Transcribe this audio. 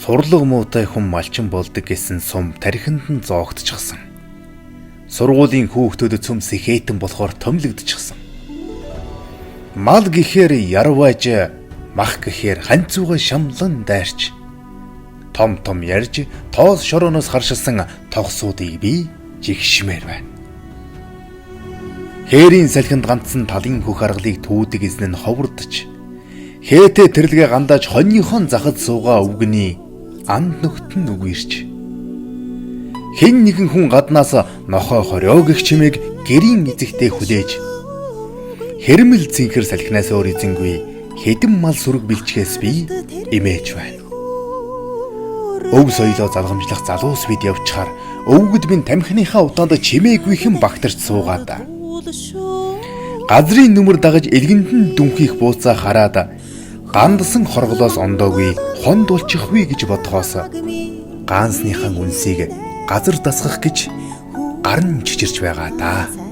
Сурлага муутай хүн малчин болдог гэсэн сум тархинд нь зоогдчихсон. Сургуулийн хүүхдүүд цөм сэхэтэн болохоор томилогдчихсон. Мал гэхээр ярвааж, мах гэхээр ханцууга шамлан дайрч том том ярьж тоос шорооноос харшилсан тогсуудыг би жигшмээр байна. Хээрийн салхинд ганцсан талын хөх аргалыг түүдэг эзэн нь ховордож хээтэй тэрлэгээ гандааж хоньныхон захад суугаа өвгөний анд нөхт нь үгүйрч хэн нэгэн хүн гаднаас нохой хорио гэх чимээг гэрийн эзэгтэй хүлээж хэрмэл цэнхэр салхинаас өөр эзэнгүй хэдэн мал сүрэг бэлчгээс би эмээж байна. Өв соёлоо залгамжлах залуус бид явчихаар өвгөд минь тамхиныхаа утаанд чимээгүйхэн багтарч суугаад газрын нүмер дагаж элгэнд нь дүнхийх бууцаа хараад гандсан хорглоос ондоогүй хонд улчихвээ гэж бодхоос гаансныхан үнсийг газар дасгах гэж гар нь чичирч байгаа даа.